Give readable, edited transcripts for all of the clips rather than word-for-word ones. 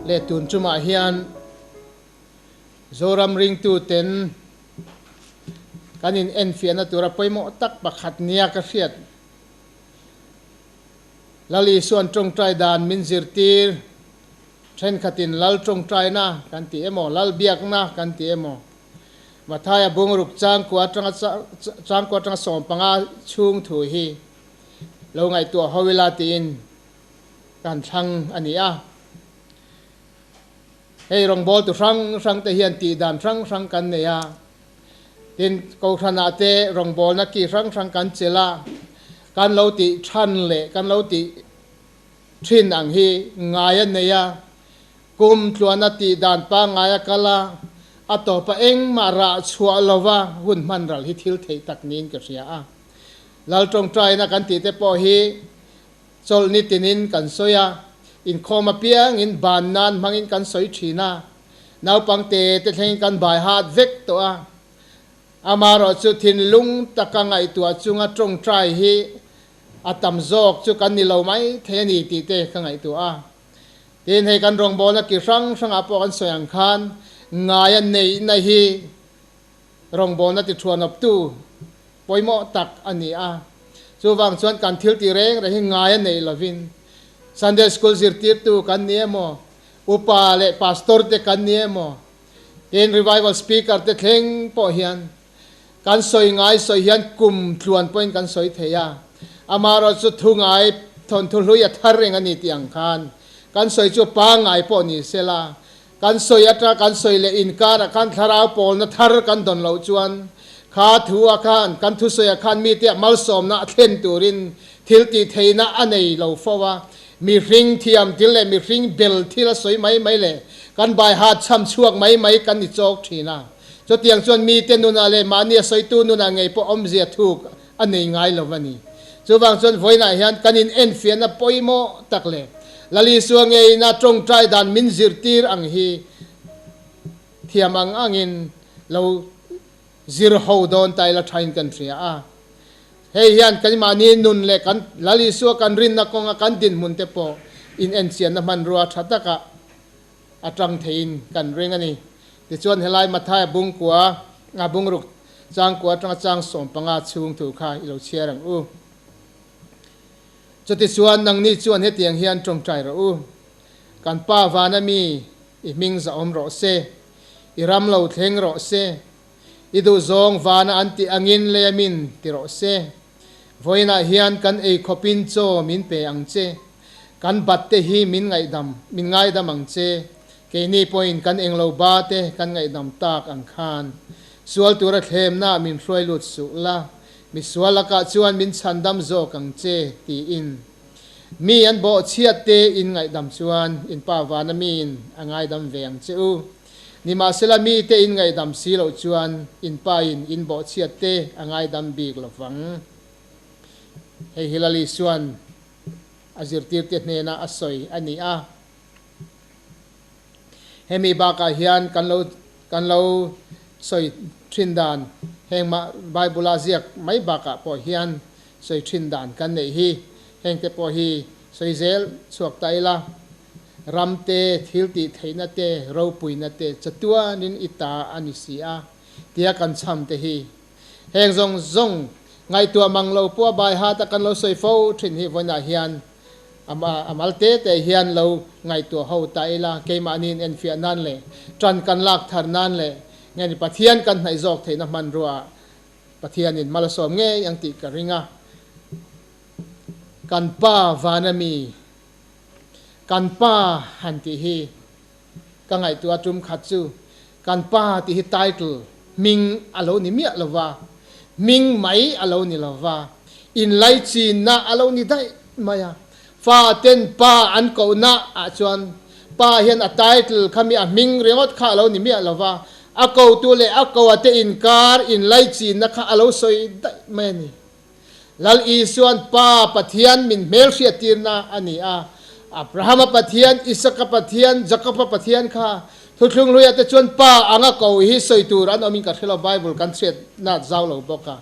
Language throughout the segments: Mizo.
Le tun chumah hian Zoram ringtuten kan in enfiahna tura pawimawh tak pakhat nia ka hriat. Lal Isuan tawngtai dan min zirtir, thenkhatin Lal tawngtaina kan ti emaw, Lal biakna kan ti emaw, Mathaia bungruk changkua atanga changkua atanga 15 chhung thu hi lo ngaihtuah ho ila tiin kan thlang a ni a. Hei rawngbawltu hrang hrang te hian tih dan hrang hrang kan nei a. Tin, Kohhranah te rawngbawlna ki hrang hrang kan chelh a, kan lo tih than leh kan lo tih thin ang hi ngai a nei a, kum tluana tih dan pangngai a kal a, a tawpa engmah rah chhuah lova hun hman ral hi thil theih tak niin ka hria a. Lal tawngtaina kan tih te pawh hi chawlh ni tinin kan sawi a, inkhawm apiangin ban nan hmangin kan sawi thin a, Naupang te te thlengin kan bai hat vek tawh a, amaherawhchu thinlung taka ngaihtuah chunga tawngtai hi a tam zawk chu kan ni lo mai thei a ni tih te ka ngaihtuah a. Tin, hei kan rawngbawlna ki hrang hrangah pawh kan sawi ang khan ngaia neihna hi rawngbawlna ti thuanawptu pawimawh tak a ni a. Chuvang chuan kan thil tih reng reng hi ngaia neih lovin Sunday School zirtirtu kan ni emaw, Upa leh Pastor te kan ni emaw, tin Revival Speaker te thleng pawh hian kan sawi ngai sawi hian kum tluan pawhin kan sawi thei a, amaherawh chu thu ngai thawnthu hlui a thar reng a ni tih ang khan kan sawi chu pangngai pawh ni sela, kan sawi atanga kan sawi leh inkarah khan thlarau pawlna thar kan dawn loh chuan kha thu ah khan kan thusawi ah khan mite ah malsawmna a thlen turin thil tih theihna a nei lo fo a. Mihring thiam thil leh mihring bel thil a sawi mai mai leh kan bai hat chham chhuak mai mai kan ni chawk thin a. Chutiang chuan mite nunah leh mahni a sawitu nunah ngei pawh awmzia thuk a nei ngai lo a ni. Chuvang chuan vawiinah hian kan in enfiahna pawimawh tak leh Lal Isua ngeina tawngtai dan min zirtir ang hi thiam ang angin lo zir ho dawn ta ila thain kan hria a. Hei hian keimahni nun leh kan Lal Isua kan rinna kawnga kan dinhmun te pawh in enchianna hmanrua tha takah a tang theiin kan ring a ni. Tichuan helai Mathaia bungkua nga bungruk changkua atanga chang 15 chhung thu kha i lo chhiar ang u. Chutichuan nangni chuan hetiang hian tawngtai rawh u, Kan Pa vana mi i hming zahawm rawh se, i ram lo thleng rawh se, I duhzawng vana an tih angin lei a min ti rawh se. Vawiinah hian kan ei khawpin chaw min pe ang che. Kan bat te hi min ngaihdam, min ngaidam ang che. Keini pawhin kan englo ba te kan ngaihdam tak ang khan. Sual tura thlemna min hruai lut suh la, misual lakah chuan min chhandam zawk ang che, tiin. Mi an bawhchhiat te in ngaihdam chuan in Pa vana miin a ngaidam ve ang che u. Nimahsela mite in ngaihdam si loh chuan in pa in in bawhchhiat te a ngaidam bik lo vang. Hei hi Lal Isuan a zirtirte hnena a sawi a ni a. Hemi bakah hian kan lo kan lo sawi thin dan heng mah Bible-a ziak mai bakah pawh hian sawi thin dan kan neih hi. Hengte pawh hi sawi zel chhuak ta ila. Ram te, thil tih theihna te, ropuina te chatuanin i ta a ni si a, tia kan chham te hi. Heng zawng zawng ngaihtuah mang lo pawh a bai hat a kan lo sawi fo thin hi vawiinah hian a mal te te hian lo ngaihtuah ho ta ila, keimahniin enfiah nan leh tan kan lak thar nan leh nge ni Pathian kan hnaih zawk theihna hmanrua ah Pathianin mal a sawm ngei ang tih ka ring a. Kan Pa vana mi Kan pa han tih hi ka ngaihtuah tum khat chu kan pa tih hi title hming a lo ni miah lo va, hming mai a lo ni lo va, inlaichinna a lo ni daih mai a. Fa ten pa an kohna ah chuan pa hian a title kha mi a hming ringawt kha a lo ni miah lo va, a kotu leh a koa te inkar inlaichinna kha a lo sawi daih mai a ni. Lal Isuan Pa Pathian min hmelhriattirna a ni a. Abrahama Pathian, Isaka Pathian, Jakoba Pathian kha Thuthlung Hluia te chuan Pa anga ko hi sawi tur an awmin ka hre lo, Bible kan hriatna zau lo bawk a.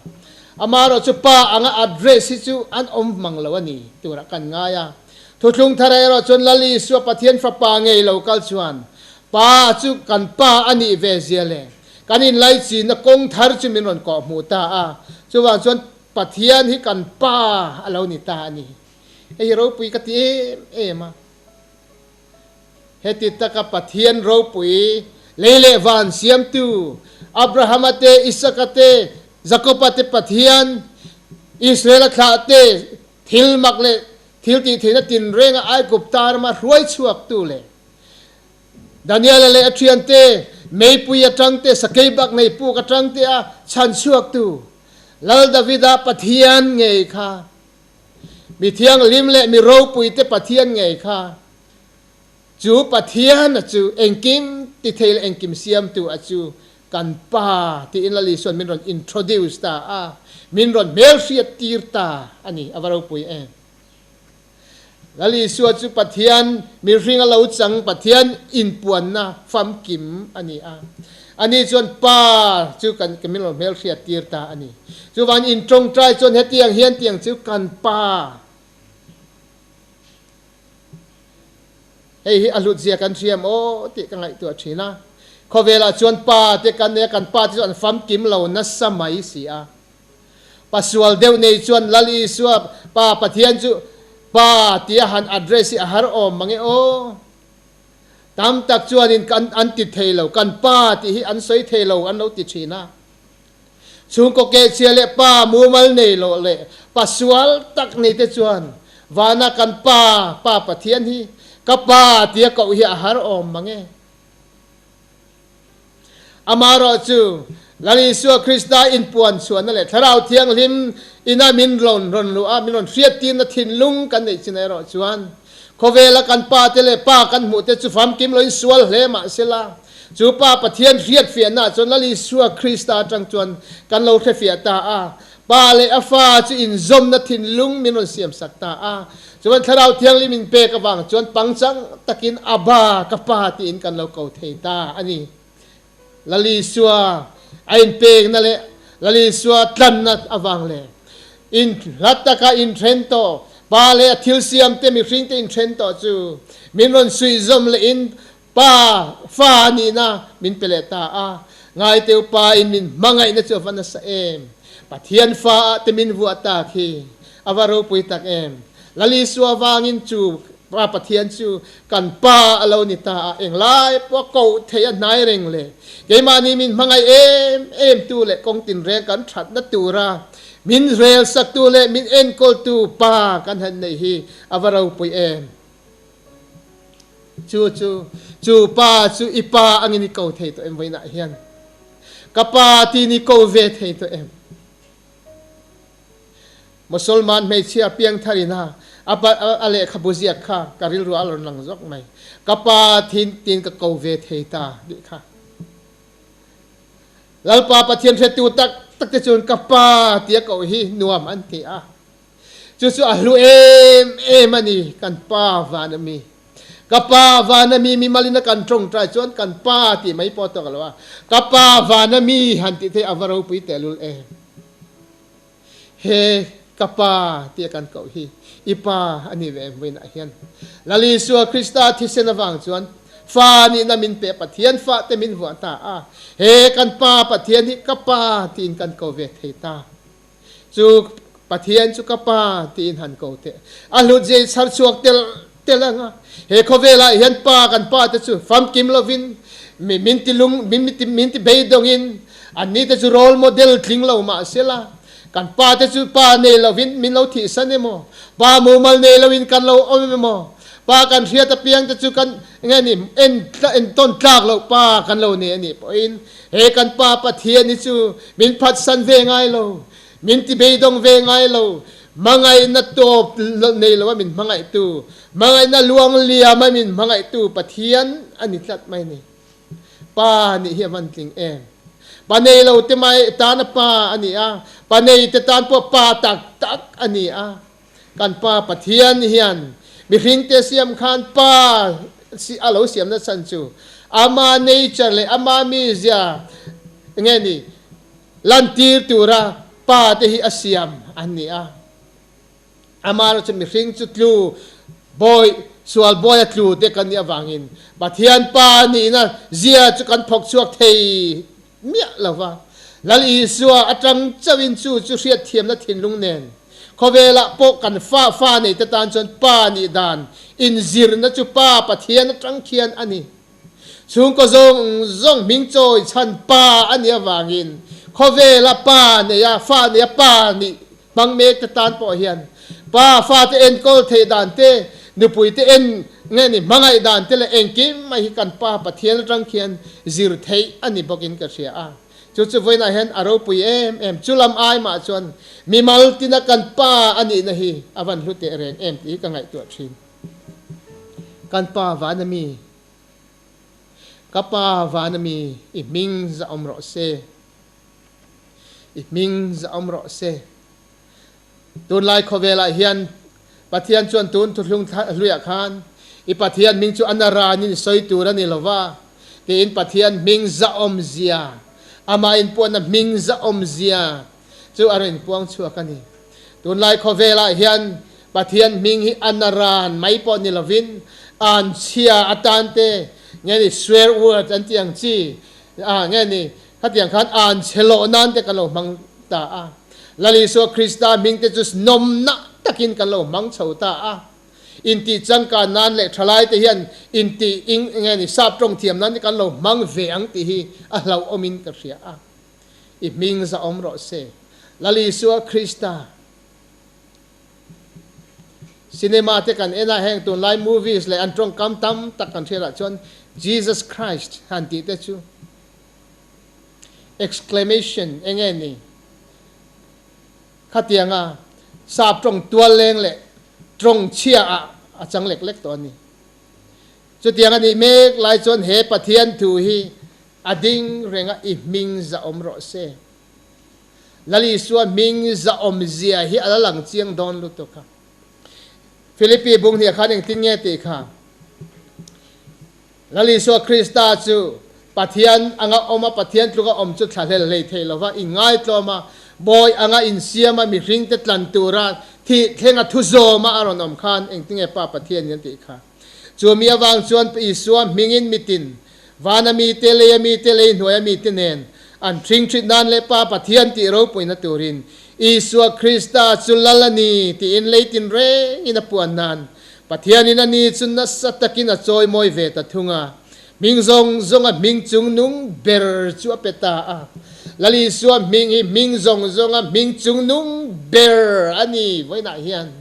Amaherawhchu Pa anga address hi chu an awm mang lo a ni turah kan ngai a. Thuthlung thar erawh chuan Lal Isua Pathian Fapa ngei lo kal chuan Pa chu kan Pa a nih ve zia leh kan inlaichinna kawng thar chu min rawn kawhhmuh ta a. Chuvang chuan Pathian hi kan Pa a lo ni ta a ni. Hei hi ropui ka ti em em a. Heti taka Pathian ropui lei leh van siamtu, Abrahama te, Isaka te, Jakoba te Pathian, Israela thlah te thil mak leh thil tih theihna tinrenga Aigupta rama hruai chhuaktu leh Daniela leh a thiante meipui atang te, sakei bak nei puk atang te a chhan chhuaktu Lal Davida Pathian ngei kha Mi thianghlim leh mi ropuite Pathian ngei kha, chu Pathian a chu engkim ti thei leh engkim siamtu a chu kan Pa tiin Lal Isuan min rawn introduce ta a, min rawn hmelhriat tir ta a ni, a va ropui em. Lal Isua chu Pathian mihring a lo chang Pathian inpuanna famkim a ni a. Ani chuan Pa chu kan min rawn hmelhriat tir ta a ni. Chuvan in tawngtai chuan hetiang hian tiang chu kan Pa. Hei hi a hlut zia kan hriam aw tih ka ngaihtuah thin a. Khawvelah chuan Pa te kan nei a, kan Pa te chu an famkim lo nasa mai si a. Pasual deuh nei chuan Lal Isua Pa Pathian chu Pa tia han address hi a har awm mange aw. Tam tak chuanin kan an ti thei lo, kan Pa tih hi an sawi thei lo an lo ti thin a. Chhungkaw kehchhia leh pa mumal nei loh leh pasual tak nei te chuan vana kan Pa, Pa Pathian hi ka Pa tia koh hi a har awm mange. Amaherawh chu, Lal Isua Krista inpuan chhuahna leh Thlarau Thianghlim ina min rawn rawn luh a, min rawn hriattirna thinlung kan neih chin erawh chuan, khawvela kan pa te leh pa kan hmuh te chu famkim loin sual hle mah sela, chu Pa Pathian hriatfiahnaah chuan Lal Isua Krista atang chuan kan lo hrefiah ta a, Pa leh a Fa chu inzawmna thinlung min rawn siamsak ta a. Chuan Thlarau Thianghlim in pek avang chuan pangchang takin Abba, ka Pa tiin kan lo ko thei ta a ni. Lal Isua a inpekna leh Lal Isua tlanna avang leh in hla taka inthen tawh Pa leh a thil siamte mihringte inthen tawh chu min rawn suihzawm lehin Pa, fa a nihna min pe leh ta a, Ngaiteu Pa in min hmangaihna chu a va nasa em! Pathian fa ah te min vuah tak hi a va ropui tak em! Lal Isua vangin chu Pa Pathian chu kan Pa a lo ni ta a, englai pawh a koh theih a hnai reng le. Keimahni min hmangaih em em tu leh kawng tinreng kan thatna tura min relsaktu leh min enkawltu Pa kan han neih hi a va ropui em! Chu chu, chu pa chu i pa angin i ko thei tawh em vawiinah hian? Ka pa tiin i ko ve thei tawh em? Mosolman hmeichhia piangthar ina a pa a lehkhabu ziak kha ka rilru a rawn lang zawk mai. Ka pa thin tiin ka ko ve thei ta tih kha. Lalpa Pathian hretu tak tak te chuan ka pa tia koh hi nuam an ti a. Chu chu a hlu em em a ni, kan Pa van a mi. Ka Pa van a mi mimalin a kan tawngtai chuan kan Pa tih mai pawh tawk lo a, ka Pa van a mi han tih theih a va ropui tehlul em. He ka Pa tia kan koh hi i Pa a ni ve em vawiinah hian. Lal Isua Krista thisen avang chuan fa nihna min pe Pathian fa te min vuah ta a, he kan Pa Pathian hi ka Pa tiin kan ko ve thei ta. Chu Pathian chu ka Pa tiin han ko teh. A hlut zia i chhar chhuak tel tel ang a. He khawvelah hian Pa kan Pa te chu famkim lovin min ti lung min ti beidawngin anni te chu role model tling lo mah sela kan Pa te chu Pa nei lovin min lo thihsan emaw Pa mumal nei loin kan lo awm emaw Pa kan hriat apiang te chu kan nge ni en entawn tlak loh Pa kan lo nei anih pawhin He kan Pa Pathian hi chu min phatsan ve ngai lo, min ti beidawng ve ngai lo, hmangaihna tawp nei lo a min hmangaihtu, hmangaihna luang liam a min hmangaihtu Pathian a ni tlat mai ni. Pa nih hi a van tling em. Pa nei lo te mai tana pa a ni a, pa nei te tan pawh pa tak tak a ni a. Kan Pa Pathian hian mihringte siam khan Pa a lo siamna chhan chu ama nature leh ama mizia nge ni lantir tura Pa te hi a siam an ni a. Amaherawhchu mihring chu tlu Bawi, sual bawi a tlu te kan nih avangin Pathian Pa nihna zia chu kan phawk chhuak thei miah lo va. Lal Isua atang chauhin chu chu hriatthiamna thinlung nen khawvelah pawh kan fa fa neite tan chuan Pa nih dan inzirna chu Pa Pathian atang khian a ni. Chhungkaw zawng zawng hming chawi chhan Pa a nih avangin khawvela Pa neia fa neia Pa nih hmang mek te tan pawh hian Pa fate enkawl theih dan te, nupui te en nge ni hmangaih dan te leh engkim mai hi kan Pa Pathian atang khian zir theih a ni bawkin ka hria a. Chu chu vawiinah hian a ropui em em. Chu lam ai mah chuan mimal tina kan Pa a nihna hi a van hlu teh reng em tih hi ka ngaihtuah thin. Kan Pa vana mi, ka Pa vana mi i hming zahawm rawh se. I hming zahawm rawh se. Tunlai khawvelah hian Pathian chuan tun thuthlung hluiah khan i Pathian hming chu a naranin i sawi tur a ni lo va, tiin Pathian hming zahawm zia, amah inpuanna hming zahawm zia chu a rawn inpuang chhuak a ni. Tunlai khawvelah hian Pathian hming hi a naran mai pawh ni lovin anchhia atan te nge ni swear word an tih ang chi a nge ni Khatiang khan an chhe loh nan te kan lo hmang ta a. Lal Isua Krista hming te chu nawmna takin kan lo hmang chho ta a. Intih changkan nan leh thalai te hian intih ing nge ni sap tawng thiam nan te kan lo hmang ve ang tih hi a hlauhawmin ka hria a. I hming zahawm rawh se. Lal Isua Krista. Cinema te kan en a, heng tunlai movies leh an tawngkam tam tak kan hriatah chuan Jesus Christ han tih te chu Exclamation eng nge ni? Khatianga sap tawng tual leng leh tawng chhia ah a chang lek lek tawh a ni. Chutiang a nih mek lai chuan he Pathian thu hi a ding reng a, i hming zahawm rawh se. Lal Isua hming zahawm zia hi a la lang chiang dawn lutuk a. Philippi bung hniah khan engtin nge tih kha? Lal Isua Krista chu Pathian anga awm a, Pathian tluka awm chu thlahlel hlei thei lova inngaitlawm a, bawi anga insiam a, mihringte tlan tura thih thlenga thu zawm a a rawn awm khan engtinge Pa Pathian in a tih kha? Chu mi avang chuan Isua hmingin mitin, vana mite, leia mite, lei hnuaia mite nen an hring ṭhit nan leh Pa Pathian tih ropuina turin Isua Krista chu Lal a ni tiin lei tinrengin a puan nan Pathianin a ni chu nasa takin a chawimawi ve ta thung a, hming zawng zawnga hming chungnung ber chu a pe ta a. Lal Isua hming hi hming zawng zawnga hming chungnung ber a ni. Vawiinah hian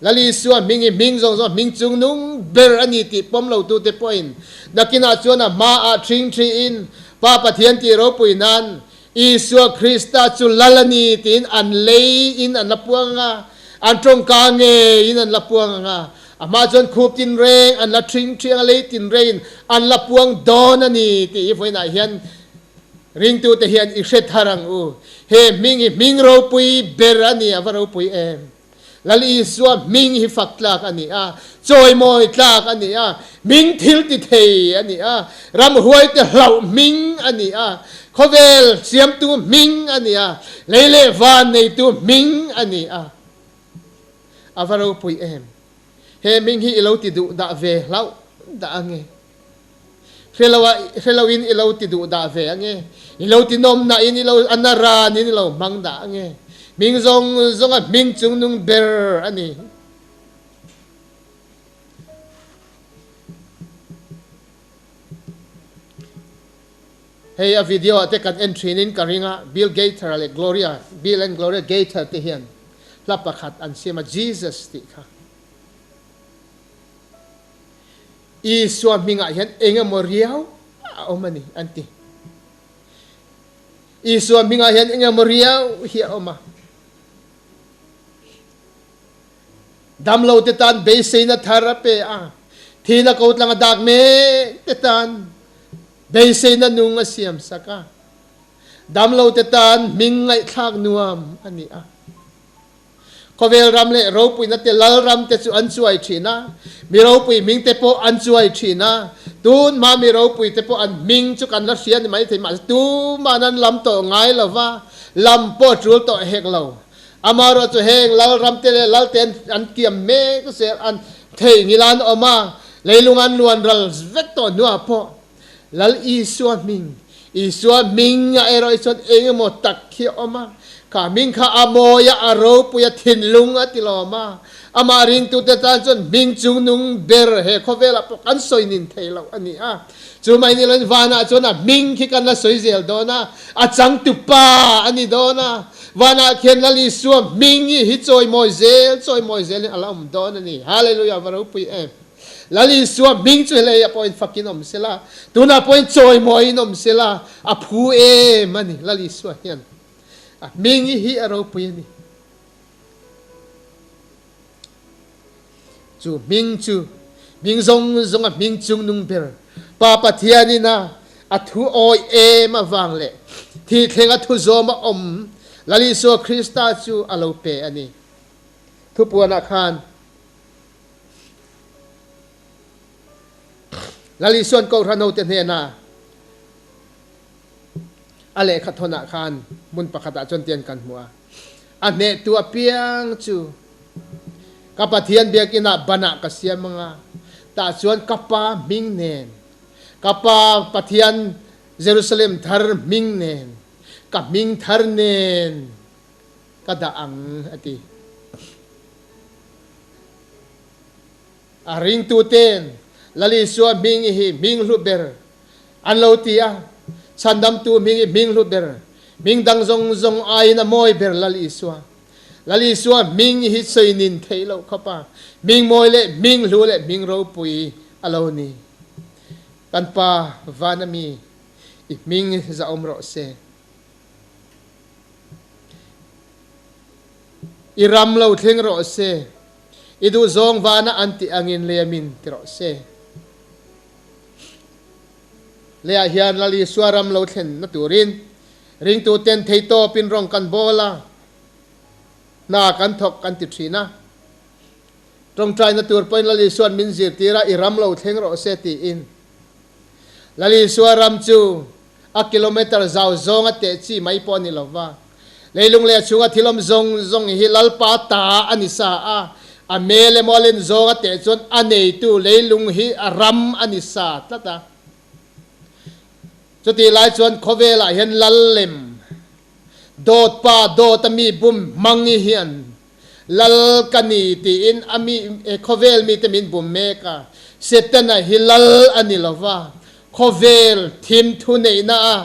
Lal Isua hming hi hming zawng zawnga hming chungnung ber a ni tih pawm lotute pawhin nakinah chuan a hmaah ṭhing ṭhiin Pa Pathian tih ropui nan Isua Krista chu Lal a ni tiin an lei in an la puang ang a, an tawngka ngei in an la puang ang a, a hma chuan khup tinreng an la ṭhing ṭhiang a, lei tinreng in an la puang dawn a ni tih hi vawiinah hian ringtute hian i hre thar ang u. He hming hi hming ropui ber a ni, a va ropui em! Lal Isua hming hi fak tlak a ni a, chawimawi tlak a ni a, hming thil ti thei a ni a, ramhuaite hlauh hming a ni a, khawvel siamtu hming a ni a, lei leh van neitu hming a ni a. A va ropui em! He hming hi i lo ti duh dah ve hlauh dah ange. Hrelo a, hrelo in i lo ti duh dah ve ange. I lo ti nawm nah in i lo, a na ran in i lo hmang dah ange. Hming zawng zawng a hming chungnung ber a ni. Hei a video ah te kan en thin in ka ring a, Bill Gaither leh Gloria, Bill and Gloria Gaither te hian hla pakhat an siam a, Jesus tih kha. Isua hmingah hian eng emaw riau a awm a ni, an ti. Isua hmingah hian eng emaw riau hi a awm a. Damlote tan beiseina thar a pe a, thihna ko tlanga dak mekte tan beiseina nung a siamsak a. Damlote tan hming ngaihthlak nuam a ni a. Khawvel ram leh ropuina te lal ram te chu an chuai thin a, mi ropui hming te pawh an chuai thin a. Tun hma mi ropui te pawh an hming chu kan la hria ni maithei mahse tuman an lam tawh ngai lo va, lam pawh a tul tawh hek lo. Amaherawhchu heng lal ram te leh lal te an kiam mek zel an. Theihnghilh an awm a, leilung an luan ral vek tawh hnuah pawh Lal Isua hming, Isua hming a erawh hi chuan eng emaw tak hi a awm a, kha hming kha a mawi a, a ropui a, thinlung a ti lawm a. Amah ringtute tan chuan hming chungnung ber he khawvelah pawh kan sawi nin thei loh a ni a. Chu mai ni loin vanah chuan a hming khi kan la sawi zel dawn a, a changtupa a ni dawn a. Vanah khian Lal Isua hming hi hi chawimawi zel chawimawi zelin a la awm dawn a ni. Hallelujah, va ropui em! Lal Isua hming chu helei ah pawhin fakin awm sela, tunah pawhin chawimawiin awm sela, a phu em a ni. Lal Isua hian a hming hi a ropui a ni. Chu hming chu hming zawng zawnga hming chungnung ber Pa Pathianin a a thu awih em avang leh thih thleng a thu zawm a awm Lal Isua Krista chu a lo pe a ni. Thupuanah khan Lal Isua'n Kohhran hote hnena a lehkha thawnah khan hmun pakhatah chuan tian kan hmu a, A hnehtu apiang chu ka Pathian biakinah banah ka siam ang a, tah chuan ka Pa hming nen, ka Pa Pathian Jerusalem thar hming nen, ka hming thar nen ka dah ang, a ti. A ringtuten Lal Isua hming hi hming hlu ber an lo ti a, Chhandamtu hming hi hming hlu ber, hming dang zawng zawng aiin a mawi ber Lal Isua. Lal Isua hming hi sawi nin theih loh khawp a, hming mawi leh hming hlu leh hming ropui a lo ni. Kan Pa van ami, i hming zahawm rawh se. I ram lo thleng rawh se, i duhzawng vana an tih angin lei-a min ti rawh se. Leiah hian Lal Isua ram lo thlenna turin ringtuten theitawpin rawng kan bawl a, hna kan thawk kan ti thin a. Tawngtaina tur pawhin Lal Isua'n min zirtir a, i ram lo thleng rawh se tiin. Lal Isua ram chu a kilometre zau zawnga teh chi mai pawh a ni lo va. Leilung leh a chhunga thil awm zawng zawng hi Lalpa ta a ni sa a, a mel emaw a len zawnga teh chuan a neitu leilung hi a ram a ni sa tlat a. Chutih lai chuan khawvelah hian Lal lem, dawt pa dawt a mi bum hmang i hian Lal ka ni tiin a mi khawvel mite min bum mek a, Setana hi lal a ni lo va, khawvel thim thu neihna a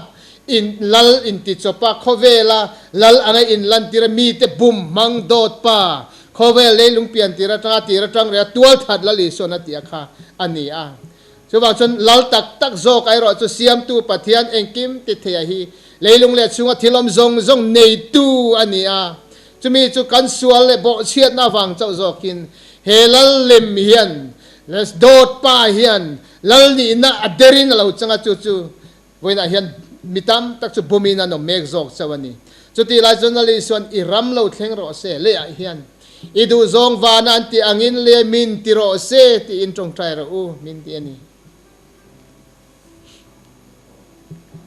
in lal intichawp a, khawvela lal anga inlantir a mite bum hmang dawt pa, khawvel leilung pian tir atanga tir atang reh a tualthat Lal Isuan a tih a kha a ni a. Chuvang chuan lal tak tak zawk erawh chu Siamtu Pathian engkim ti theia hi leilung leh chhunga thil awm zawng zawng neitu a ni a. Chumi chu kan sual leh bawhchhiatna avang chauh zawkin he lal lem hian dawt pa hian lal nihna a derin a lo chang a, chu chu vawiinah hian mi tam tak chu bumin an awm mek zawk chauh a ni. Chutih lai chuan Lal Isua'n i ram lo thleng rawh se, leiah hian i duhzawng vana an tih angin le min ti rawh se tiin tawngtai rawh u min ti a ni.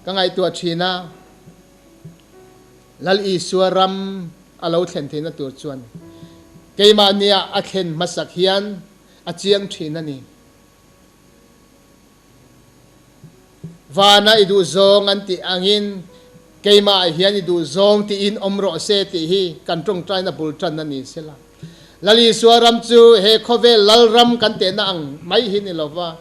Ka ngaihtuah thin a. Lal Isua ram a lo thlen theihna tur chuan keimahnia a thlen hmasak hian a chiang thin a ni. Vana i duhzawng an tih angin keimahah hian i duhzawng tiin awm rawh se tih hi kan tawngtaina bul tan a ni sela. Lal Isua ram chu he khawvel lal ram kan tehna ang mai hi ni lova,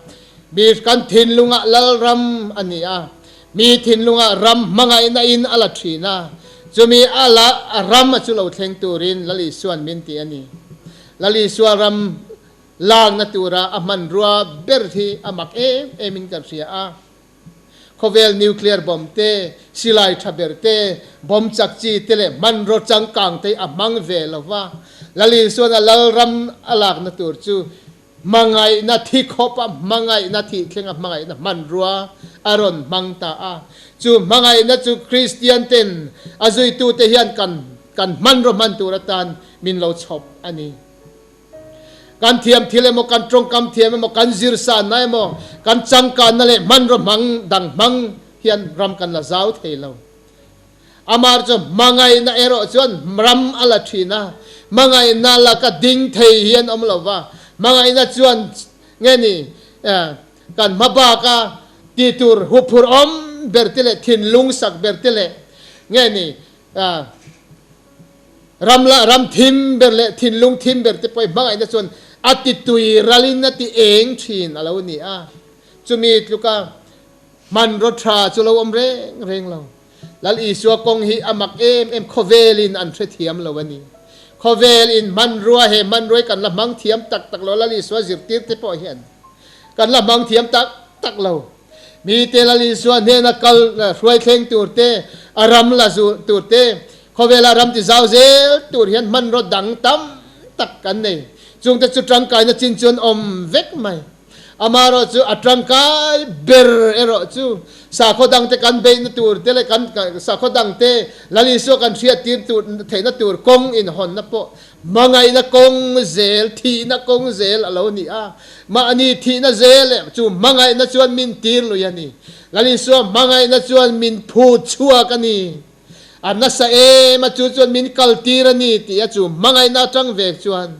mi kan thinlungah lal ram a ni a, mi thinlungah ram hmangaihna in a la thin a, chumi a la ram a chu lo thleng turin Lal Isua'n min ti a ni. Lal Isua ram lakna tura a hmanrua ber hi a mak em em in kan hria a. Khawvel nuclear bomb te, silai tha ber te, bomb chak chi te leh hmanraw changkang te hi a hmang ve lo va. Lal Isuan a lalram a lakna tur chu hmangaihna thi khawp a hmangaihna thih thleng a hmangaihna hmanrua a rawn hmang ta a. Chu hmangaihna chu Kristian ten a zuitute hian kan kan hmanraw hman tur atan min lo chhawp a ni. Kan thiam thil emaw, kan tawngkam thiam emaw, kan zirsanna emaw, kan changkanna leh hmanraw hmang dang hmang hian ram kan la zau thei lo. Amah chu hmangaihna erawh chuan ram a la thin a, hmangaihna laka ding thei hi an awm lo va. Hmangaihna chuan nge ni kan hma baka tih tur huphurh awm ber te leh thinlung sak ber te leh nge ni ram la ram thim ber leh thinlung thim ber te pawh hi hmangaihna chuan a ti tui ralin a ti eng thin a lo ni a. Chumi tluka hmanraw tha chu lo awm reng reng lo. Lal Isua kawng hi a mak em em khawvelin an hrethiam lo a ni. Khawvel in hmanrua he hmanruai kan la hmang thiam tak tak lo Lal Isua zirtir te pawh hian kan la hmang thiam tak tak lo. Mite Lal Isua hnena kal hruai thleng tur te, a ram la zu tur te, khawvela ram ti zau zel tur hian hmanraw dang tam tak kan nei. Chungte chu tangkaina chin chuan awm vek mai. Amaherawh chu a tangkai ber erawh chu sakhaw dangte kan beihna tur te leh kan sakhaw dangte Lal Isua kan hriattir tur theihna tur kawng inhawnna pawh hmangaihna kawng zel, thihna kawng zel a lo ni a. Mahni thihna zel leh chu hmangaihna chuan min tir lui a ni. Lal Isua hmangaihna chuan min phut chhuak a ni. A nasa em a chu chuan min kaltir a ni tih a chu hmangaihna atang vek chuan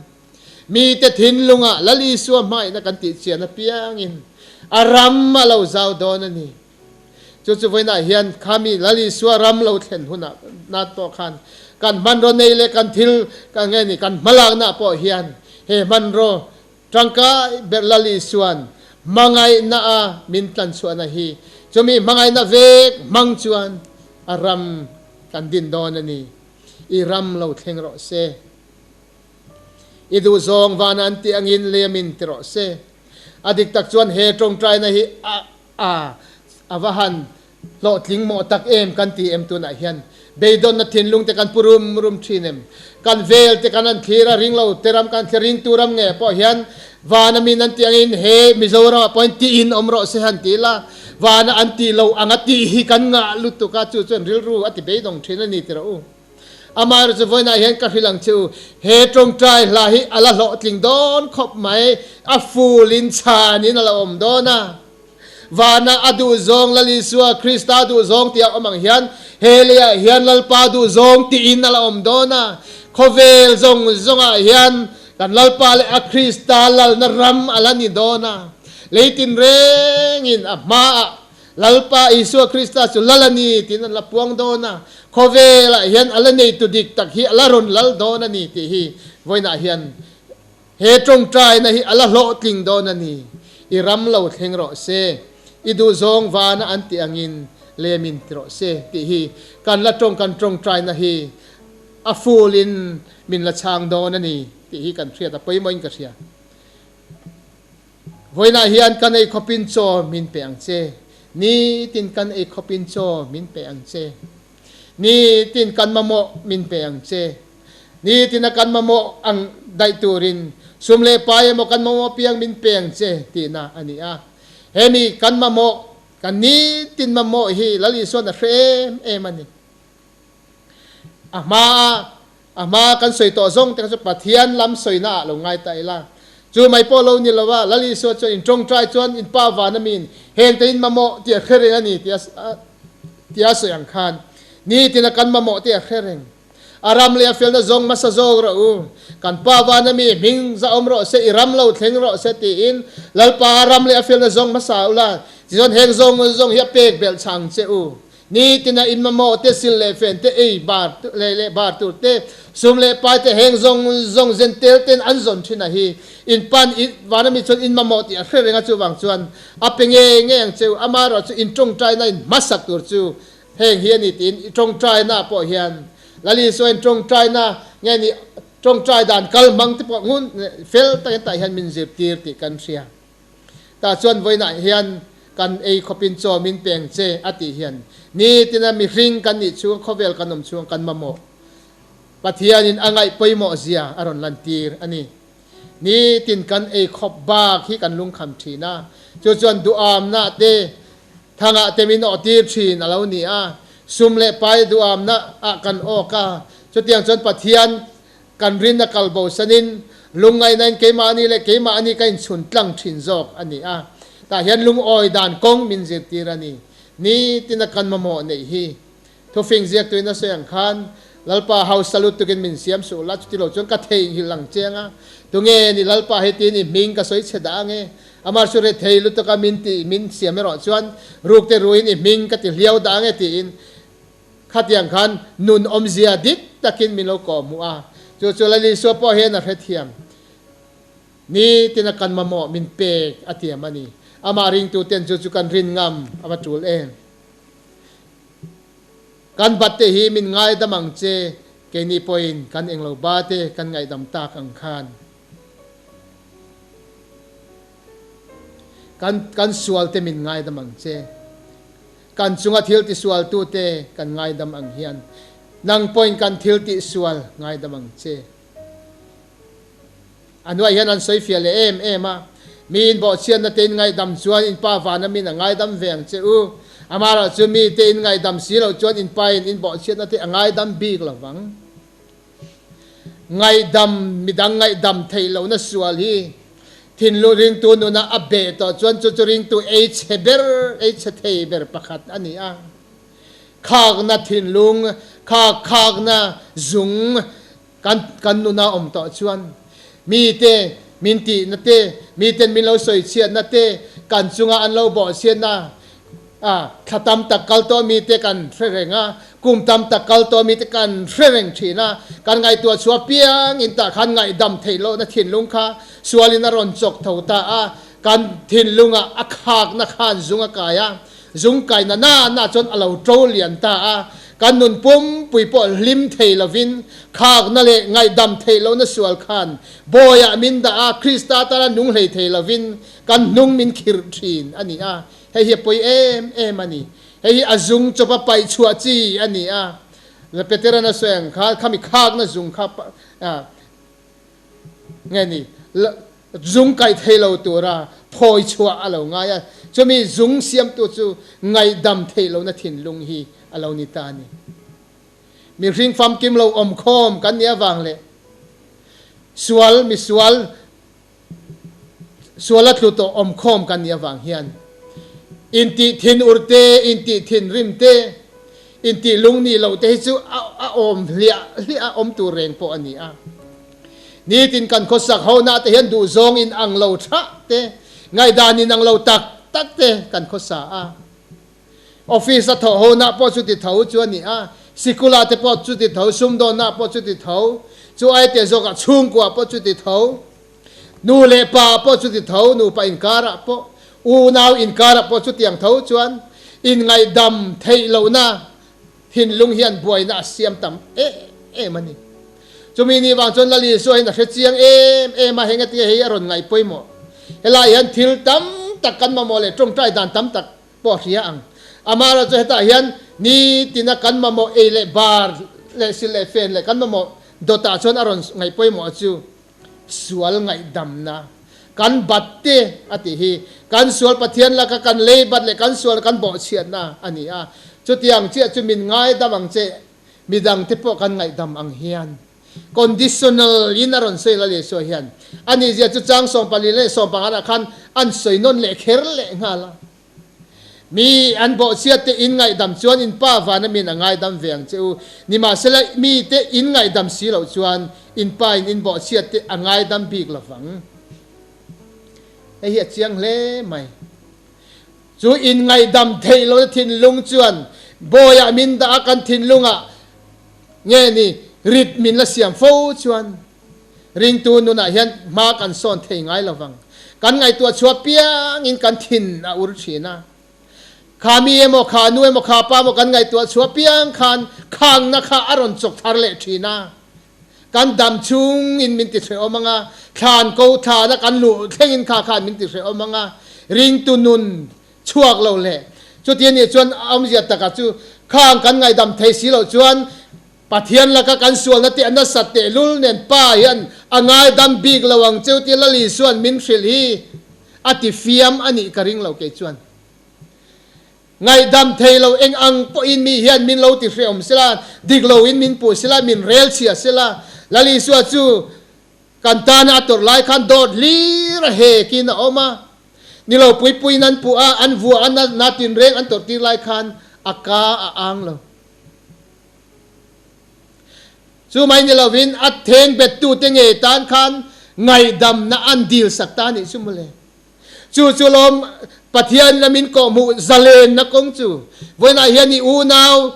Mite thinlungah Lal Isua hmaihna kan tih chian apiangin a ram a lo zau dawn a ni. Chu chu vawiinah hian khami Lal Isua ram lo thlen hunah nan pawh khan kan hmanraw nei leh kan thil kan nge ni kan hmalakna pawh hian he hmanraw tangkai ber Lal Isuan hmangaihna a min tlanchhuahna hi chumi hmangaihna vek hmang chuan a ram kan din dawn a ni. I ram lo thleng rawh se. I duhzawng van an tih angin liamin ti rawh se. A dik tak chuan he tawngtaina hi a a a va han hlawhtling mawh tak em kan ti em tunah hian beidawnna thinlung te kan pu rum rum thin em? Kan vel te kan han thlir a ring lo te ram kan thlir ringtu ram nge pawh hian vana min an tih angin he Mizoram ah pawhin tiin awm rawh se han ti ila vana an tih loh anga tih hi kan ngah lutuk a chu chuan rilru a ti beidawng thin a ni ti rawh u. Amaherawh chu vawiinah hian ka hrilh ang che u, he tawngtai hla hi a la hlawhtling dawn khawp mai, a fulin chhanin a la awm dawn a. Vana a duhzawng Lal Isua Krista duhzawng tih a awm ang hian he leiah hian Lalpa duhzawng tiin a la awm dawn a. Khawvel zawng zawngah hian kan Lalpa leh a Krista lalna ram a la ni dawn a. Lei tinrengin a hmaah Lalpa Isua Krista chu lal a ni tiin an la puang dawn a, khawvelah hian a la neitu dik tak hi a la rawn lal dawn a ni tih hi vawiinah hian he tawngtaina hi a la hlawhtling dawn a ni. I ram lo thleng rawh se, i duhzawng vana an tih angin lemin ti rawh se tih hi kan la tawng kan tawngtaina hi a fulin min la chhang dawn a ni tih hi kan hriat a pawimawhin ka hria. Vawiinah hian kan ei khawpin chaw min pe ang che. Nitin kan ei khawpin chaw min pe ang che. Nitin kan mamawh min pe ang che. Nitina kan mamawh ang daih turin sum leh pai emaw kan mamawh piang min pe ang che tihna a ni a. Hemi kan mamawh, kan nitin mamawh hi Lal Isuan a hre em em a ni. A hmaa a hmaa kan sawi tawh zawng te kha chu Pathian lam sawina ah lo ngai ta ila. Chu mai pawh lo ni lo a, Lal Isua chuan in tawngtai chuan in pa van a min heng te in mamawh tih a hre reng a ni tih a tih a sawi ang khan nitin a kan mamawh tih a hre reng. A ram leh a felna zawng hmasa zawk rawh u. Kan pa van a mi hming za awm rawh se, i ram lo thleng rawh se tiin Lalpa a ram leh a felna zawng hmasa ula, tichuan heng zawng zawng hi a pek belh chhang che u. Nitina in mamawh te, sil leh fen te, ei bar leh leh bar tur te, sum leh pai te, heng zawng zawng zen tel ten an zawn thin a hi. In pan in vana mi chuan in mamawh tih a hre reng a, chuvang chuan a pe ngei ngei ang che u. Amaherawh chu in tawngtaina in hmasak tur chu heng hi a ni tiin i tawngtaina ah pawh hian Lal Isua in tawngtaina nge ni tawngtai dan kal hmang te pawh ngun fel takin tah hian min zirtir tih kan hria. Tah chuan vawiinah hian kan ei khawpin chaw min peng che a tih hian nitina mihring kan nih chhung khawvel kan awm chhung kan mamawh Pathianin a ngaih pawimawh zia a rawn lantir a ni. Nitin kan ei khawp bak hi kan lungkham thin a, chu chuan duhamna te thangah te min awhtir thin a lo ni a, sum leh pai duhamna ah kan awk a, chutiang chuan Pathian Kan rin a kal bosanin lungngaihnain keimahni leh keimahni ka inchhun tlang thin zawk a ni a. Tah hian lungawi dan kawng min zirtir a ni. Nitina kan mamawh neih hi. Thufing ziaktuin a sawi ang khan, Lalpa hausa lutukin min siam suh la, chuti lo chuan ka theihnghilh ang che anga, tunge ni Lalpa hetin i hming ka sawi chhe dah ange? Amah chu rethei lutuka min tih min siam erawh chuan ruk te ruin i hming ka ti hliau dah ange tiin khatiang khan nun awmzia dik takin min lo kawhhmuh a, chu chu Lal Isua pawh hian a hrethiam. Nitin a kan mamawh min pek a tiam a ni. Amah ringtuten chu chu kan rin ngam a va tul em? Kan bat te hi min ngaidam ang che, keini pawhin kan englo ba te kan ngaihdam tak ang khan. Kan kan sual te min ngaidam ang che. Kan chunga thil tisual tu te kan ngaidam ang hian nang pawhin kan thil tihsual ngaidam ang che. A hnuai hian an sawi fiah leh em em a, Mi in bawhchhiatna te in ngaihdam chuan in Pa vana min a ngaidam ve ang che u. Amaherawh chu mi te in ngaihdam si loh chuan in Pa in in bawhchhiatna te a ngaidam bik lo vang. Ngaihdam, midang ngaihdam theih lohna sual hi thinlung ringtu nuna a beh tawh chuan chu chu ringtu ei chhe ber, ei chhe thei ber pakhat a ni a. Khakna thinlung, khak khakna zung, Kan kan nuna awm tawh chuan mite min tihna te, miten min lo sawi chhiatna te, kan chunga an lo bawh chhiatna a thla tam tak kal tawh mite kan hre reng a, kum tam tak kal tawh mite kan hre reng thin a, kan ngaihtuah chhuah piang in tah khan ngaihdam theih lohna thinlung kha sualin a rawn chawk tho ta a, kan thinlungah a khakna khan zung a kai a. Zung kaina na na chuan a lo to lian ta a, kan nun pumpui pawh hlim thei lovin khakna leh ngaihdam theih lohna sual khan bawiah min dah a, Krista tana nung hlei thei lovin kan hnung min khirh thin a ni a, hei hi a pawi em em a ni. Hei hi a zung chawpa paih chhuah chi a ni a, Petera'n a sawi ang kha, khami khakna zung kha nge ni? Zung kaih thei lo tura phawi chhuah a lo ngai a, chumi zung siamtu chu ngaihdam theih lohna thinlung hi a lo ni ta a ni. Mihring famkim lo awmkhawm kan nih avang leh sual, misual, suala tlu tawh awmkhawm kan nih avang hian intih thinur te, intih thinrim te, intih lungnih loh te hi chu a awm hliah hliah a, awm tur reng pawh a ni a. Nitin kan khawsak hona te hian duhzawng in ang lo thah te, ngaihdan in ang lo tak tak te kan khawsa a. Office a thawh hona pawh chuti tho chu a ni a, sikula te pawh chuti tho, sumdawnna pawh chuti tho, chu ai te zawkah chhungkua pawh chuti tho, nu leh pa pawh chuti tho, nupa inkarah pawh, unau inkarah pawh chutiang tho chuan inngaihdam theih lohna Thinlung hian buaina a siam tam em em a ni. Chumi ni vang chuan Lal Isua hian a hre chiang em em a, heng atia hei a rawn ngaih pawimawh. Helai hian thil tam tak kan mamawh leh tawngtai dan tam tak pawh a hria ang. Amaherawhchu hetah hian nitina kan mamawh ei leh bar leh sil leh fen leh kan mamawh dawtah chuan a rawn ngaih pawimawh chu sual ngaihdamna kan bat te a tih hi kan sual Pathian laka kan lei bat leh kan sual kan bawhchhiatna a ni a, chutiang chiah chu min ngaidam ang che midang te pawh kan ngaihdam ang hian conditional in a rawn sawi la Isua hian a nih zia chu chang 14 leh 15 ah khan an sawi nawn leh kher leh nghal a. Mi an bawhchhiat te in ngaihdam chuan in Pa vana min a ngaidam ve ang che u. Nimahsela mi te in ngaihdam si loh chuan in Pa in in bawhchhiat te a ngaidam bik lo vang. Hei hi a chiang hle mai. Chu in ngaihdam theih lohna thinlung chuan bawiah min dah a, kan thinlungah nge ni rit min la siam fo chuan Ringtu nunah hian hma kan sawn thei ngai lo vang. Kan ngaihtuah chhuah piangin kan thin a ur thin a. Kha mi emaw, kha nu emaw, kha pa emaw kan ngaihtuah chhuah piang khan khangna kha a rawn chawk thar leh thin a. Kan dam chungin min ti hrehawm ang a, thlan ko thlana kan luh thlengin kha khan min ti hrehawm ang a. Ringtu nun chhuak lo leh chuti anih chuan a awmzia takah chu khang kan ngaihdam thei si loh chuan Pathian laka kan sualna te a nasat tehlul nen Pa hian a ngaidam bik lo ang cheu tia Lal Isua'n min hrilh hi a ti fiam a nih ka ring lo kei chuan. Ngaihdam thei lo eng ang pawhin mi hian min lo ti hrehawm sela, dik loin min puh sela, min rel chhia sela, Lal Isua chu kan tana a tawrh lai khan dawt hlir a hekin a awm a, ni lo pui puiin an puh a, an vuah a, na tinreng an tawrh tir lai khan a ka a ang lo. Chu mai ni lovin a theng bettute ngei tan khan ngaihdamna an dil sak ta nih chu mawle. Chu chu lawm Pathian lamin kawhhmuh zalenna kawng chu. Vawiinah hian i unau,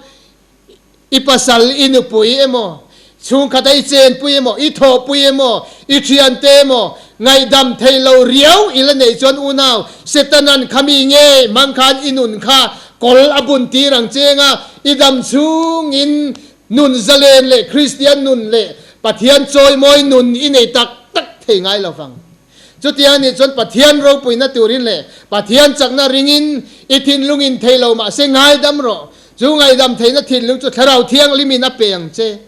i pasal, i nupui emaw, chhungkhata i chenpui emaw, i thawhpui emaw, i thiante emaw ngaihdam thei lo riau i la neih chuan unau, Setanan khami nge hmang khan i nun kha kawl a bun tir ang cheng a, i dam chhungin nun zalen leh Kristian nun leh Pathian chawimawi nun i nei tak tak thei ngai lo vang. Chutiang anih chuan Pathian ropuina turin leh Pathian chakna ringin i thinlungin thei lo mah se ngaidam rawh. Chu ngaidam theihna thinlung chu Thlarau Thianghlimin a pe ang che.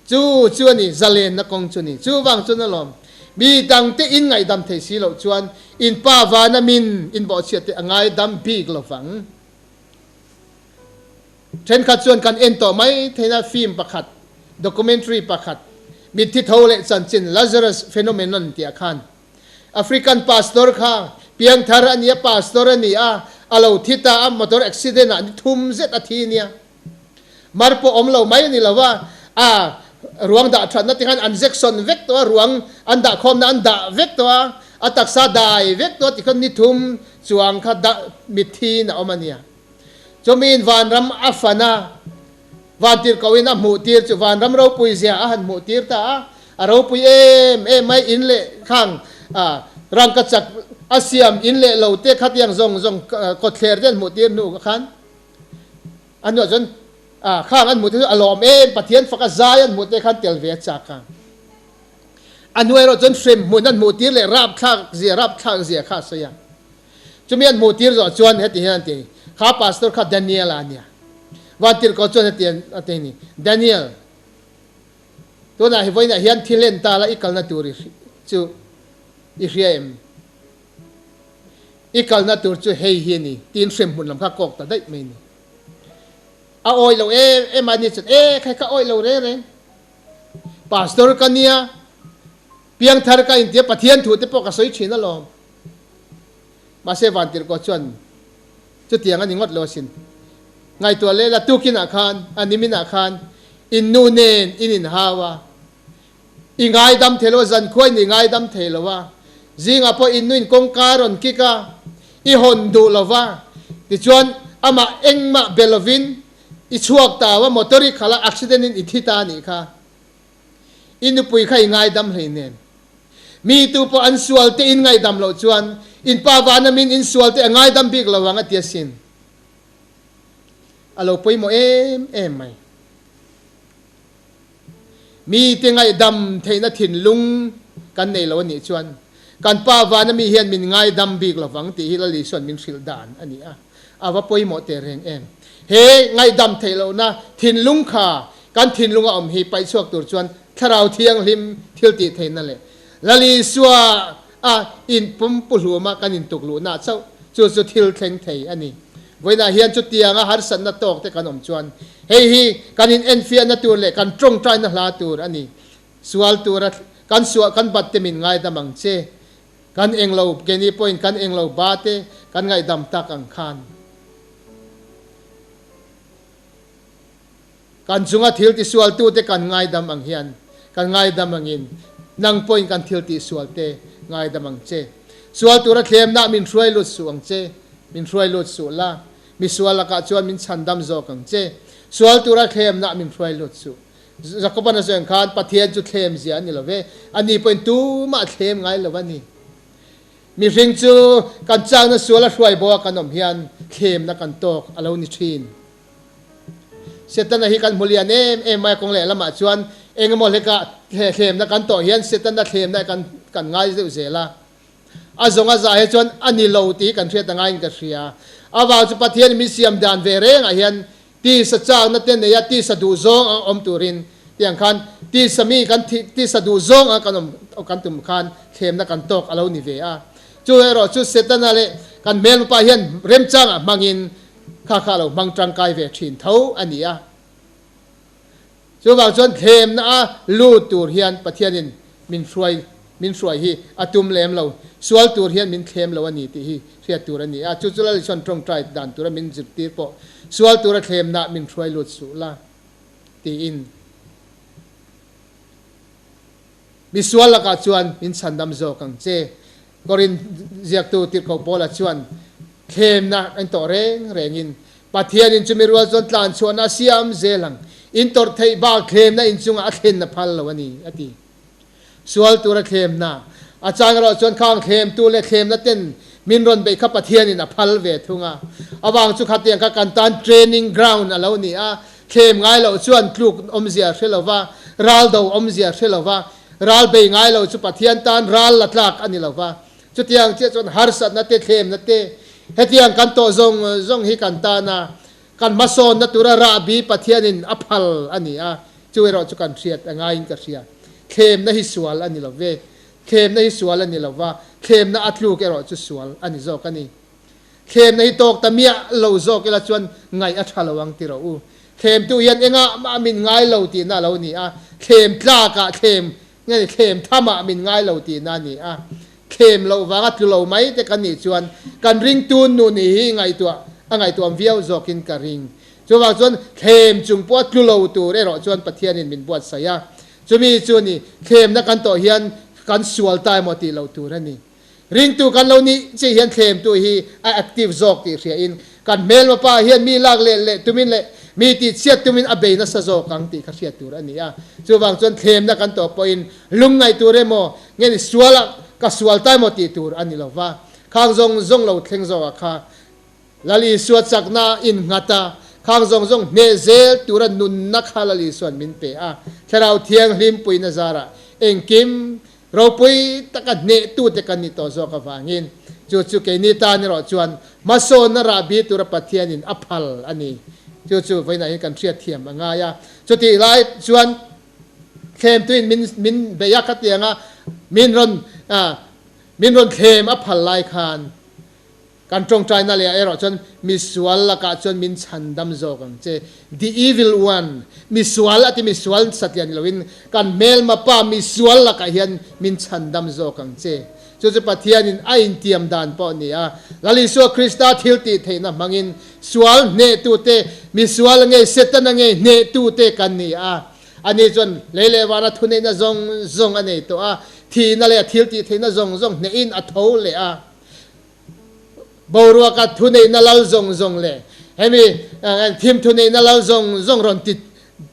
Chu chu a ni, zalenna kawng chu ni. Chuvang chuan alawm, mi dangte in ngaihdam thei si loh chuan in Pa vana min in bawhchhiat te a ngaidam bik lo vang. Thenkhat chuan kan en tawh mai theihna film pakhat, documentary pakhat, mitthi tho leh chanchin Lazarus Phenomenon tih ah khan African pastor kha piangthar a nia, pastor a ni a, a lo thi ta a, motor accident ah ni thum zet a thi nia. Mar pawh awm lo mai a ni lo a, a ruang dah thatna te khan an jection vek tawh a, ruang an dah khawmna an dah vek tawh a, a taksa dai vek tawh a tikhawn ni thum chuang kha dah mitthi in a awm a nia. Chumiin vanram a fan a, vantirhkohin a hmuhtir chu vanram ropui zia a han hmuhtir ta a, a ropui em em mai, in leh khang rangka chak a siam in leh lo te khatiang zawng zawng kawtthler te an hmuhtir hnu khan a hnuah chuan khang an hmuh te chu a lawm em, Pathian faka zai an hmuh te khan tel ve a chak a. A hnu erawh chuan hremhmun an hmuhtir leh rapthlak zia rapthlak zia kha a sawi a. Chumi an hmuhtir zawh chuan heti hian an ti, Kha pastor kha Daniel-a a nia. Vantirhkoh chuan heti a ti a ni, Daniel, tunah hi vawiinah hian thil en ta la i kalna tur i chu i hria em? I kalna tur chu hei hi a ni, tiin hremhmun lam kha kawk ta daih mai a ni. A awih lo em em a ni chuan, E, khai ka awih lo reng reng. Pastor ka nia, piangthar ka intia Pathian thu te pawh ka sawi thin alawm. Mahse Vantirhkoh chuan chutiang a ni ngawt lo asin. Ngaihtuah leh la tukinah khan, a niminah khan in nu nen in inhau a, i ngaidam thei lo a, zankhuain i ngaidam thei lo a, zingah pawh in nuin kawngka rawn kik a, i hawn duh lo va, tichuan amah engmah be lovin i chhuak tau a, motor i khalh a, accident in i thi ta a nih kha. I nupui kha i ngaidam hlei nen. Mi tu pawh an sual te in ngaihdam loh chuan in pa vana min in sual te a ngaidam bik lo ang a ti asin. A lo pawimawh em em mai. Mi te ngaihdam theihna thinlung kan nei lo a nih chuan kan pa vana mi hian min ngaidam bik lo vang tih hi Lal Isua'n min hrilh dan a ni a. A va pawimawh teh reng em. He ngaihdam theih lohna thinlung kha kan thinlunga awm hi paih chhuak tur chuan Thlarau Thianghlim thil tih theihna leh Lal Isua a inpum puhluma kan intuk luhna chauh chu chu thil thleng thei a ni. Vawiinah hian chutianga harsatna tawk te kan awm chuan hei hi kan in enfiahna tur leh kan tawngtaina hla tur a ni. Sual tura kan suah kan bat te min ngaidam ang che. Kan englo keini pawhin kan englo ba te kan ngaihdam tak ang khan. Kan chunga thil tisualtute kan ngaidam ang hian kan ngaidam angin nang pawhin kan thil tihsualte ngaidam ang che. Sual tura thlemnah min hruai lut suh ang che, min hruai lut suh la, misual lakah chuan min chhandam zawk ang che. Sual tura thlemnah min hruai lut suh. Jakoban a sawi ang khan Pathian chu thlem zia a ni lo ve, ani pawhin tumah a thlem ngai lo a ni. Mihring chu kan chakna sual a hruai bo a kan awm hian thlemna kan tawk a lo ni thin. Setana hi kan hmu lian em em mai a, kawng leh lamah chuan eng emaw hlekah thlemna kan tawh hian Setana thlemna kan kan ngai deuh zel a. A zawng a zah hi chuan a ni lo tih hi kan hriat a ngaiin ka hria. Avang chu Pathian min siam dan ve rengah hian tisa chakna te nei a, tisa duh zawng ang awm turin tiang khan tisa mi kan thih tisa duh zawng ang kan awm kan tum khan thlemna kan tawk a lo ni ve a. Chu erawh chu Setana leh kan hmelmapa hian remchangah hmangin Kha kha lo hmang tangkai ve thin tho a ni a. Chuvang chuan thlemna a lut tur hian Pathianin min hruai min hruai hi a tum lem lo, sual tur hian min thlem lo a ni tih hi hriat tur a ni a. Chu chu Lal Isua'n tawngtai dan tura min zirtir pawh sual tura thlemna min hruai lut suh la tiin. Misual lakah chuan min chhandam zawk ang che. Korin ziaktu Tirhkoh Paula chuan thlemna in tawh reng rengin Pathianin chumi rual chuan tlan chhuahna a siam zel ang. In tawrh theih bak thlemna inchungah a thlen a phal lo a ni, a ti. Sual tura thlemna a chang erawh chuan khang thlemtu leh thlemna ten min rawn beih kha Pathianin a phal ve thung a. Avang chu khatiang kha kan tan training ground a lo ni a, thlem ngai loh chuan tluk awmzia hre lo va, ral do awmzia hre lo va, ral bei ngai lo chu Pathian tan ral la tlak a ni lo va. Chutiang chiah chuan harsatna te, thlemna te, hetiang kan tawh zawng zawng hi kan tan a, Kan hmasawnna tura rahbi Pathianin a phal a ni a, chu erawh chu kan hriat a ngaiin ka hria. Thlemna hi sual a ni lo ve. Thlemna hi sual a ni lo va, thlemna a tluk erawh chu sual a ni zawk a ni. Thlemna hi tawk ta miah lo zawk ila chuan ngaih a tha lo ang ti rawh u. Thlemtu hian engah mah min ngai lo tihna a lo ni a, thlem tlakah thlem nge ni thlem thamah min ngai lo tihna a ni a. Thlem loh vanga tlu lo mai te kan nih chuan kan ringtu nu nih hi ngaihtuah a ngaihtuaham viau zawkin ka ring. Chuvang chuan thlem chung pawha tlu lo tur erawh chuan Pathianin min buatsaih a. Chumi chu ni thlemna kan tawh hian kan sual ta emaw tih loh tur a ni. Ringtu kan lo nih chi hian thlemtu hi a active zawk tih hriain kan hmelma pa hian mi lak leh leh tumin leh mi tihchhiat tumin a bei nasa zawk ang tih kha hriat tur a ni a. Chuvang chuan thlemna kan tawh pawhin Lungngaih tur emaw, nge ni sual a ka sual ta emaw tih tur a ni lo va. Khang zawng zawng lo thleng zawkah kha Lal Isua chakna in nghat a, khang zawng zawng hneh zel tura nunna kha Lal Isua'n min pe a. Thlarau Thianghlim puina zarah engkim ropui taka hnehtute kan ni tawh zawk avangin chu chu keini tan erawh chuan hmasawnna rahbi tura Pathianin a phal a ni. Chu chu vawiinah hian kan hriatthiam a ngai a. Chutih lai chuan Thlemtuin min min beih a khatiang a, min rawn min rawn thlem a phal lai khan kan tawngtaina leh ah erawh chuan misual lakah chuan min chhandam zawk ang che. The evil one, misual a ti misual satliah ni loin kan hmelma pa misual lakah hian min chhandam zawk ang che. Chu chu Pathianin a intiam dan pawh a ni a. Lal Isua Krista thil tih theihna hmangin sual hnehtute, misual ngei, Setana ngei hnehtute kan ni a. Ani chuan lei leh vana thuneihna zawng zawng a nei tawh a, thihna leh a thil tih theihna zawng zawng hnehin a tho leh a. Boruaka thuneihna lal zawng zawng leh hemi thim thuneihna lal zawng zawng rawn ti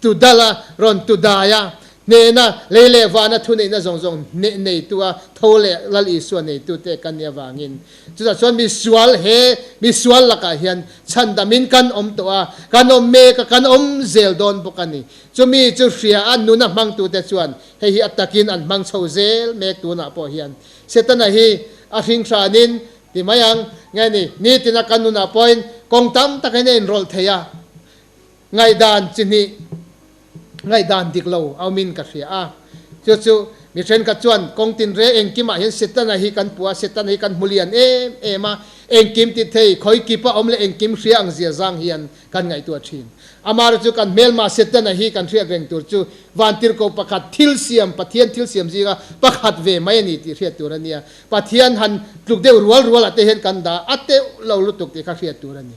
tu dal a, rawn tu dai a, hnehna, lei leh vana thuneihna zawng zawng hneh neitu a tho leh Lal Isua neitute kan nih avangin chutah chuan misual he misual lakah hian chhandamin kan awm tawh a, kan awm mek a, kan awm zel dawn bawk a ni. Chumi chu hria a nuna hmangtute chuan hei hi a takin an hmang chho zel mek tunah pawh hian Setana hi a hringhranin ti mai ang nge ni, nitina kan nunah pawhin kawng tam takin a inrawlh thei a, ngaihdan chi hnih, ngaihdan dik lo a awmin ka hria a. Chu chu mi thenkhat chuan kawng tinreng engkimah hian Setana hi kan puh a, Setana hi kan hmu lian em em a, engkim ti thei, khawi kipa awm leh engkim hria ang zia zang hian kan ngaihtuah thin. Amaherawhchu kan hmelma Setana hi kan hriat reng tur chu vantirhkoh pakhat thil siam, Pathian thil siam zinga pakhat ve mai a ni tih hriat tur a nia. Pathian han tluk deuh rual rual ah te hian kan dah a teuh lo lutuk tih kha hriat tur a ni.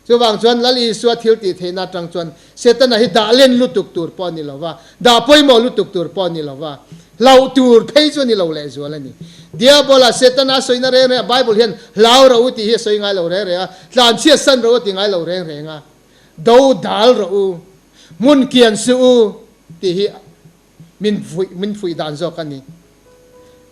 Chuvang chuan Lal Isua thil tih theihna atang chuan Setana hi dah len lutuk tur pawh a ni lo va, dah pawimawh lutuk tur pawh a ni lo va, hlauh tur phei chu a ni lo lehzual a ni. Diabola, Setana a sawina reng reng a, Bible hian hlau rawh u tih hi a sawi ngai lo reng reng a, tlanchhiat san rawh u a ti ngai lo reng reng a, do dal rawh u, hmun kian suh u tih hi min fuih min fuih dan zawk a ni.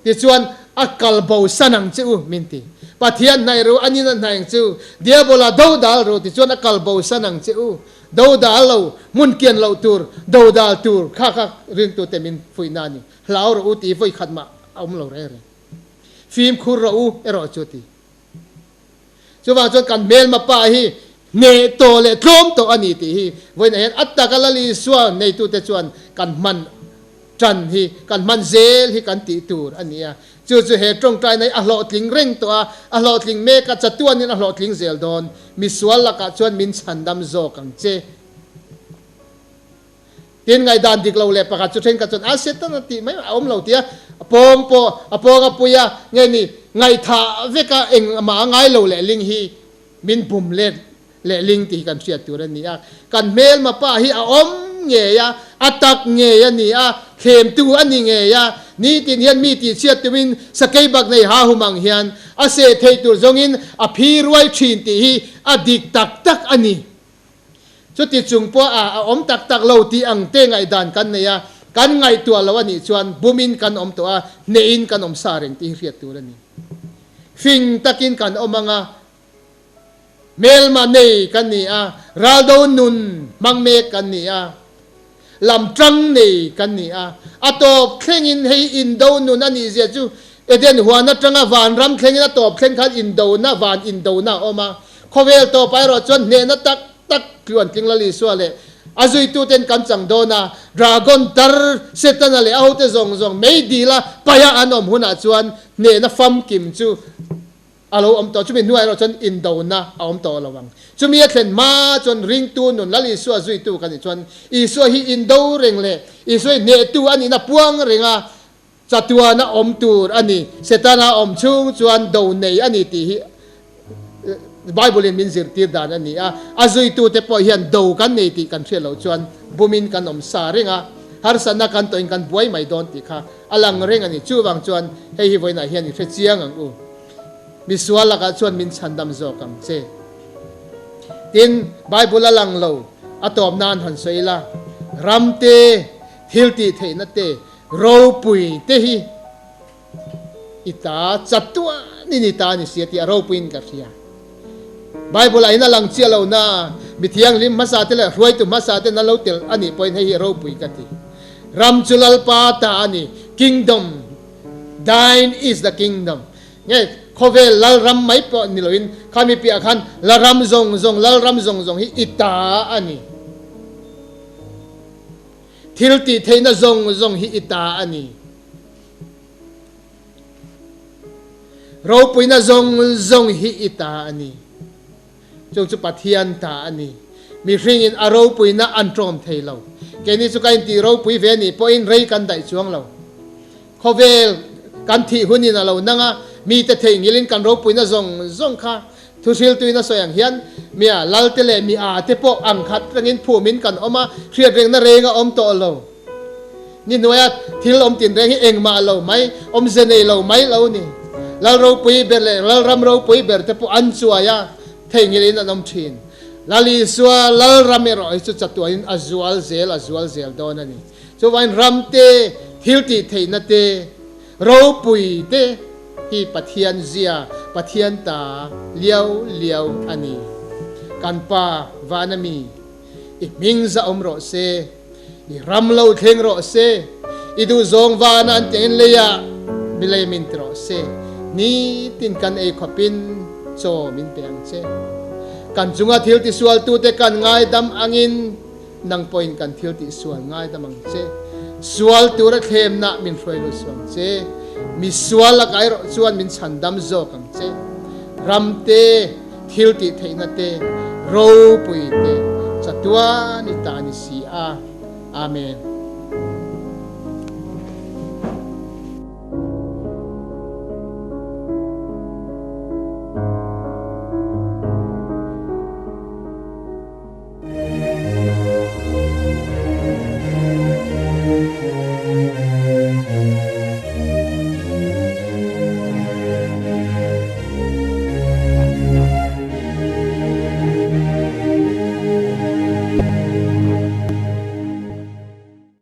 Tichuan, a kal bo san ang che u, min ti. Pathian hnaih ru, a nina hnaih ang che u. Diabola do dal ru, tichuan a kal bo san ang che u. Do dal lo, hmun kian loh tur, do dal tur, kha kha ringtute min fuihna a ni. Hlau rawh u tih vawi khat mah a awm lo reng reng. Fimkhur rawh u erawh chu ti. Chuvang chuan kan hmelma pa hi hneh tawh leh tlawm tawh a ni tih hi vawiinah hian a taka Lal Isua neitute chuan kan hman tan hi, kan hman zel hi kan tih tur a ni a. Chu chu he tawngtaina hi a hlawhtling reng tawh a, a hlawhtling mek a, chatuanin a hlawhtling zel dawn. Misual lakah chuan min chhandam zawk ang che. Tin, ngaihdan dik lo leh pakhat chu thenkhat chuan a Satan a tih mai a awm lo tia a pawng pawh a pawng a pui a, nge ni ngaihthah veka engmah a ngai lo leh ling hi min bum let leh ling tih hi kan hriat tur a ni a. Kan hmelma pa hi a awm ngei a, a tak ngei a ni a, thlemtu a ni ngei a, nitin hian mi tihchhiat tumin sakei bak nei ha hum ang hian a seh theih tur zawngin a phi ruai thin tih hi a dik tak tak a ni. Chuti chung pawh a a awm tak tak lo tih ang te ngaihdan kan nei a, kan ngaihtuah lo a nih chuan bumin kan awm tawh a, hnehin kan awm sa reng tih hi hriat tur a ni. Fing takin kan awm ang a, hmelma nei kan ni a, raldo nun hmang mek kan ni a, lam tang nei kan ni a, a tawp thlengin hei indo nun a nih zia chu Eden huan atanga vanram thlengin a tawp thleng khan indona, van indona a awm a. Khawvel tawpah erawh chuan hnehna tak tak tluan tling Lal Isua leh a zuituten kan chang dawn a, Dragon tar Setana leh a hote zawng zawng meidila paia an awm hunah chuan hnehna famkim chu A lo awm tawh, chumi hnuah erawh chuan indona a awm tawh lo ang. Chumi a thlen hma chuan ringtu nun Lal Isua zuitu kan nih chuan Isua hi indo reng leh Isua hi hnehtu a nihna puang renga chatuana awm tur a ni. Setana awm chhung chuan do nei a ni tih hi Bible in min zirtir dan a ni a. A zuitute pawh hian do kan nei tih kan hriat loh chuan bumin kan awm sa reng a, harsatna kan tawhin kan buai mai dawn tih kha a lang reng a ni. Chuvang chuan hei hi vawiinah hian i hre chiang ang u. Misual lakah chuan min chhandam zawk ang che. Tin, Bible a lang lo, a tawp nan han sawi ila, ram te, thil tih theihna te, ropui te hi i ta chatuanin i ta a ni sia tih a ropuiin ka hria. Bible ah hian a lang chiah lo na, mi thianghlim hmasa te leh hruaitu hmasa ten an lo telh a nih pawhin hei hi ropui ka ti. Ram chu Lalpa ta a ni, Kingdom. Thine is the kingdom. Nge khawvel lalram mai pawh ni loin khami piah khan laram zawng zawng lalram zawng zawng hi i ta a ni. Thil tih theihna zawng zawng hi i ta a ni. Ropuina zawng zawng hi i ta a ni. Chung chu Pathian ta a ni. Mihringin a ropuina an ṭawm thei lo. Keini chu ka intih ropui ve nih pawhin rei kan daih chuang lo. Khawvel kan thih hunin a lo nang a, mite theihnghilhin kan ropuina zawng zawng kha thuhriltuin a sawi ang hian mia lalte leh mi â te pawh ang khat rengin phumin kan awm a, hriatrengna reng a awm tawh lo. Ni hnuaia thil awm tinreng hi engmah lo mai, awmze nei lo mai lo ni. Lal ropui ber leh Lalram ropui ber te pawh an chuai a, theihnghilhin an awm thin. Lal Isua Lalram erawh hi chu chatuanin a zual zel a zual zel dawn a ni. Chuvangin ram te, thil tih theihna te, ropui te hi Pathian zia, Pathian ta liau liau a ni. Kan Pa vana mi, i hming za awm rawh se. I ram lo thleng rawh se, i duhzawng vana an tiangin leiah milei min ti rawh se, nitin kan ei khawpin chaw min pe ang che. Kan chunga thil tisualtute kan ngaidam angin nang pawhin kan thil tihsual ngaidam ang che. Sual tura thlemna min hruai lut suh ang che, mi sual lakah erawh chuan min chhandam zawk ang che. Ram te. Thil tih theihna te, ropui te, chatuan i ta ni si a. Amen.